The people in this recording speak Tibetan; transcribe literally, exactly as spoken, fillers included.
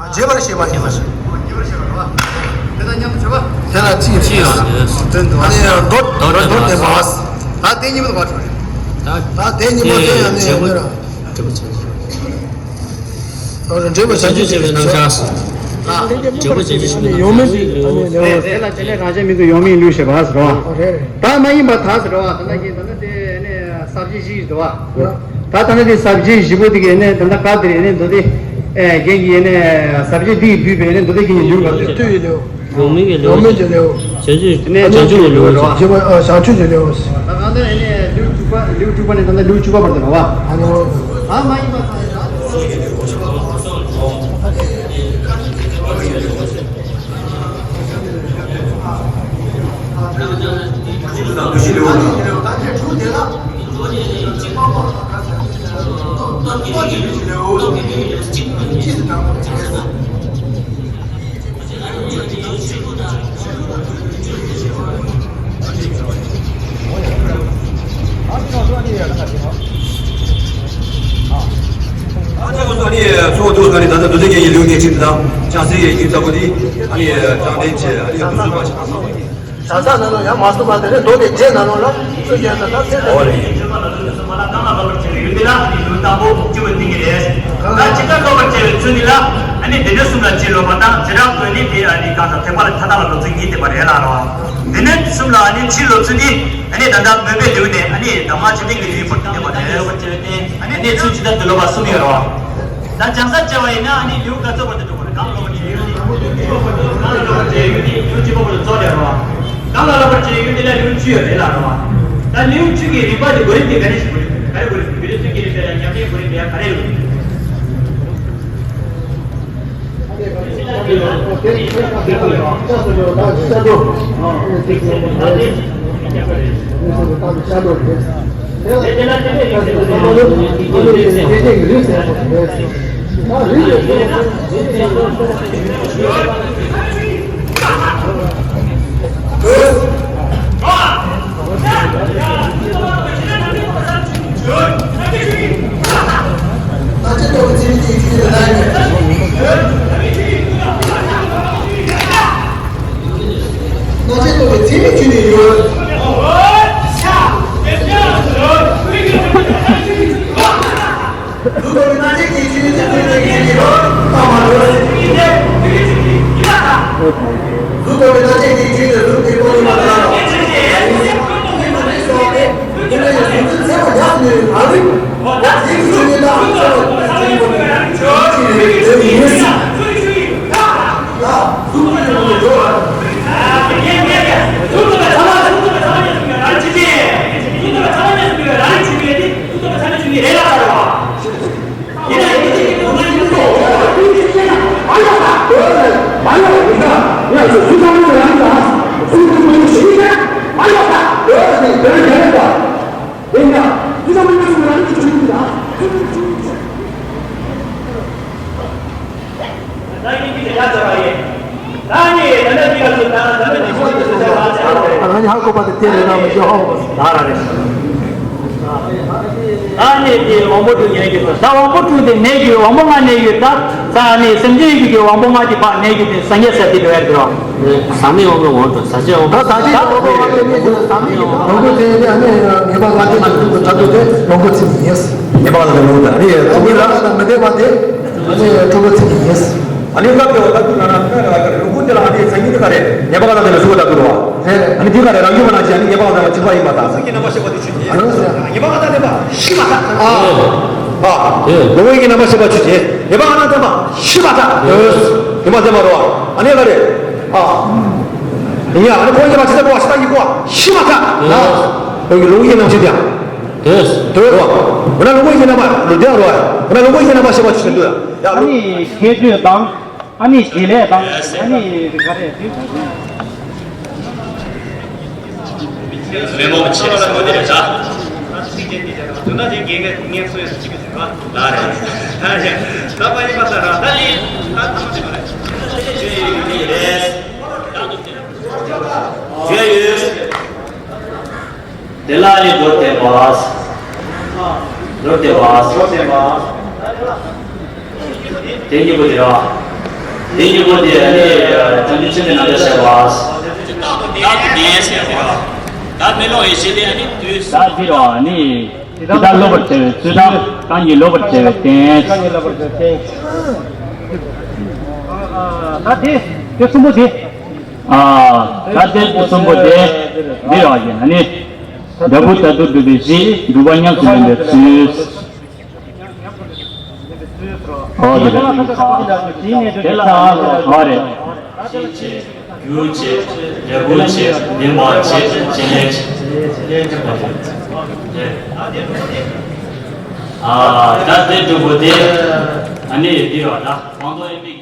རྒྱས་པར་བཤད་པ་ཡིན། དེ་དང་མཉམ་དུ་བྱ་བ། དེ་ལ་ཅི་ཡོད་ཅི་ཡོད་ཟེར། ཨ་ནི་མདོར་མདོར་བསྟན་པ། ད་དེ་གཉིས་པོ་དང་བར་སོང་རེད། ད་ད་དེ་གཉིས་པོ་དེ་ཡང་ནི་ཡོད་ར། འབྲས་བུ་བྱང་ཆུབ་ཅེས་པའི་རྣམ་གཞག་སོ། འབྲས་བུ་བྱང་ཆུབ་ཅེས་པའི་རྣམ་གཞག་སོ། ཡོང་མིན་གྱི་ཨ་ནི་ལེའུ། དེ་ལ་དེ་ལས་རང་བཞིན་མིང་གི་ཡོད་མིན་ལུགས་ཞེས་པ་ཟེར་བ། ད་མ་ཡིན་པར་ཐལ་ཟེར་བ། ད་ལྟ་གི་ད་ལྟ་དེ་ནི་ས་བཅད་བཞི་ཟེར་བ། ད་ད་ནི་དེ་ས་བཅད་བཞི་པོ་དེ་གའི་ནི་ད་ལྟ་སྐབས་དེར་ནི་མདོ་སྡེ་རྒན་གྱི་ནི་ས་བཅད་འདི་ཡིས་བསྡུས་པའི་ནི་མདོ་སྡེ་རྒན་གྱི་ལེའུ་ལ་ཟེར། ཡོད་མིན་གྱི་ལེའུ། ཡོད་མིན་གྱི་ལེའུ། བྱང་ཆུབ་ནི་བྱང་ཆུབ་ཀྱི་ལེའུ། བྱང་ཆུབ་ཀྱི་ལེའུ། ད་གང་ལྟར་ནི་ལེའུ་དྲུག་པ། ལེའུ་དྲུག་པ་ནི་ད་ལྟ་ལེའུ་བཅུ་པ་བར་དུ་རེད་བ། ཨ་ནི། ཨ་མ་ཡིན་པ་དང་། ཨ་ནི་ཚོགས་འདུ་ནི་ད་ལྟ་མདོ་སྡེ་རྒན་གྱི་ལེའུ་གནད་ཆེན་དང་བྱང་སེམས་ཀྱི་རྒྱུད་ལྟ་བུ་འདི་ཨ་ནི་དྲང་བདེན་ཆེ། ཨ་ནི་དུས་ཚོད་མ་ཆགས་སོང་། བྱང་ས་ནང་ལ་ཡང་མ་གསུངས་པ་དེ་ནི་མདོ་སྡེ་རྒྱན་ནང་ལོགས་ལ་སུ་རྒྱན་ན་ད་ཚེ་འདི་ལ་ནི་ལུང་དང་པོ་སྐྱེ་བ་འདི་གི་རེད། ད་ཇི་ལྟར་རྟོགས་པར་བྱ་བའི་ཚུལ་འདི་ལ་ཨ་ནི་སྡེ་སྣོད་གསུམ་ལ་སྤྱི་སློབ་པ་དང་བྱེ་བྲག་སྒོས་ནི་དེ་ཨ་ནི་གང་ཟག་ཐེག་པ་ལ་ཐ་དད་པ་སློབ་ཚུལ་གཉིས་བསྟན་པ་རེད་ལ་རོ། སྡེ་སྣོད་གསུམ་ལ་ཨ་ནི་སྤྱི་སློབ་ཚུལ་འདི་ཨ་ནི་ད་ལྟ་མོས་པས་འདུལ་ནས་ཨ་ནི་དམ་པ་ཆོས་ལྡན་གྱི་ལུས་པར་བསྟན་པ་རེད། ཨ་ནི་གནས་ཚུལ་ཇི་ལྟར་འདུལ་སློབ་པ་གསུམ་ཡོད་རོ། ད་བྱང་ས་བྱ་བ་ཡིན་ན་ཨ་ནི་ལེའུ་ག་ཚོད་བར་དུ་འགྲོ་དགོས་རེད། གང་ལ་སློབ་པར་བྱ་ཡུལ་ནི་ལེའུ་གཅིག་པ་བར་དུ་རྫོགས་རེད་རོ། གང་ལ་སློབ་པར་བྱ་ཡུལ་འདི་ལ་ལེའུ་བཅུ་ཡོད་རེད་ལ་རོ། ད་ལེའུ་བཅུ་གི་རིམ་པ་དེ་གོ་རིམ་དེ་ག་རེ་ཞིག་གོ་རིམ་ག་རེ་གོ་རིམ་རྒྱུ་འབྲས་ཚུལ་གྱི་རིམ་པས་ལ་ཉམས་ལེན་གོ་རིམ་དེ་ཡང་ག་རེ་ཡོད། ང་ནི་ཧ་གོ་བ་དེ་དེ་རེད་ན་མི་ཤེས་ཧ་གོ་བ། ད་ར་རེད། ད་ནི་དེ་དབང་པོ་དྲུག་གནས་ཀྱི་ད་དབང་པོ་དྲུག་དེ་གནས་ཀྱི་དབང་པོ་ལྔ་གནས་ཡོད་ད། ད་ནི་སེམས་ཅན་ཡིད་ཀྱི་དབང་པོ་ལྔ་དེ་ཕར་གནས་ཀྱི་དེ་སངས་རྒྱས་ས་དེ་འགྲོ་ཡ་འགྲོ། ཟག་མེད་དབང་པོའི་ངོ་བོ་དང་ཟག་བཅས་དབང་པོ། ད་ཟག་བཅས་དབང་པོ་ལྔ་དེ་གནས་ཀྱི་ཟག་མེད་ཀྱི་ལོངས་སྐུ་དེ་ནི་ཨ་ནི་ངེས་པ་ལྔ་དེ་ལ་འཇུག་པའི་ཐབས་དེ་ལོངས་སྐུ་ཚིག་ཡིན། ངེས་པ་ལྔ་དེ་ལོངས་སྐུ་དང་ནི་ཐུགས་ཀྱི་རང་ལ་མི་ལྡན་པ་དེ། ཨ་ནི་སྤྲུལ་སྐུ་ཚིག་གི་ཡིན། ཨ་ནི་སྐབས་དེ་བ་ལྟ་དུས་ན་ན་ཁ་ར་ཁ་རེ་ལུང་ཁུག་དེ་ལ་ཨ་ནི་མཚན་ཉིད་དེ་ག་རེ་ངེས་པ་ལ་དེ་ལ་གཟུགས་ལྟ་དུ་རོ། རེད། ཨ་ནི་དེ་ག་རེ་རང་རྒྱུད་པ་ན་ཅི་ཨ་ནི་ངེས་པ་ལ་དེ་ལ་གཅིག་པ་ཡིན་པ་དང་། གཟུགས་ཀྱི་རྣམ་པ་ཤེས་པ་དེ་ཆོས་ཅན། ཨ་ནི་ངེས་པ་ལ་དེ་ལ་ཤེས་པ་དང་། ཨ། ལུང་ཁུག་གི་རྣམ་པ་ཤེས་པ་ཆོས་ཅན། ངེས་པ་ལ་དེ་ལ་ཤེས་པ་དང་། ངེས་པ་དེ་མ་རོ། ཨ་ནི་ག་རེ། ཨ། ཡིན་ཡ། ཨ་ནི་ཁོང་ངེས་པ་ཇི་ལྟར་གོ་བ་ཇི་ལྟར་ཡིན་གོ་བ་ཤེས་པ་དང་། ཁོང་གི་ལུང་ཁུག་གི་རྣམ་ཤེས་དེ་ཡང་། དོས། དོས་རོ། འོ་ན་ལུང་ཁུག་གི་རྣམ་པ་ལུང་དེ་རོ། འོ་ན་ལུང་ཁུག་གི་རྣམ་པ་ཤེས་པ་ཆོས་ཅན་དུ་ཡ། ཨ་ནི་ཁྱད་ཆོས་དང་། ཨ་ནི་བྱེད་ལས་དང་། ཨ་ནི་ག་རེ་དེ། མེ་མོ་ཆེ་ས་མོ་དེ་རེད་ད། དུ་ན་དེ་གེ་གེ་ངེ་སོ་ཡ་གཅིག་གི་ཟེར་བ་ལ་རེད། ད་ཡ་ད་པ་ཡི་པ་ས་ར་ད་ལི་ད་ད་མ་ཆེ་བ་རེད། ཆེ་ཡོད་ཡོད་རེད། ཡོད་ཡོད། དེ་ལ་ནི་མདོར་བསྟན་པ། མདོར་བསྟན་པ། མདོར་བསྟན་པ། དེ་གཉིས་པོ་དེ་ར། དེ་གཉིས་པོ་དེ་ཨ་ནི་བྱང་ཆུབ་ཆེན་པོའི་རྣམ་གཞག་བཤད་པ། ད་དེ་ཟེར་ཏེ། ད་མེ་ལོང་ཡེ་ཤེས་དེ་ཨ་ནི་དུས། ད་འདི་རོ་ཨ་ནི། དེ་དག་སློབ་པར་བྱ་བའི་ཚུལ་དང་། རྐང་གཉིས་སློབ་པར་བྱ་བའི་རྟེན། རྐང་གཉིས་སློབ་པར་བྱ་བའི་རྟེན། ད་དེ་དེ་གསུམ་པོ་དེ། ཨ། ད་དེ་གསུམ་པོ་དེ་འདི་རོ་ཨ་ནི། འབྲས་བུ་མཐར་ཐུག་སྒྲུབ་པའི་གཞི། སྒྲུབ་པ་ཉམས་སུ་ལེན་པའི་ཚུལ། ཨོ་དེ་རེད། དེ་ལ་ཨོ་རེད། རྒྱུ་བྱེད། འབྲས་བུ་བྱེད། བདེན་པ་བྱེད། བྱེད་ལས་བྱེད། ཨ། ད་དེ་སྒྲུབ་པོ་དེ་ཨ་ནི་འདི་རོ་ད་གང་དུ་ཡིན་མིན།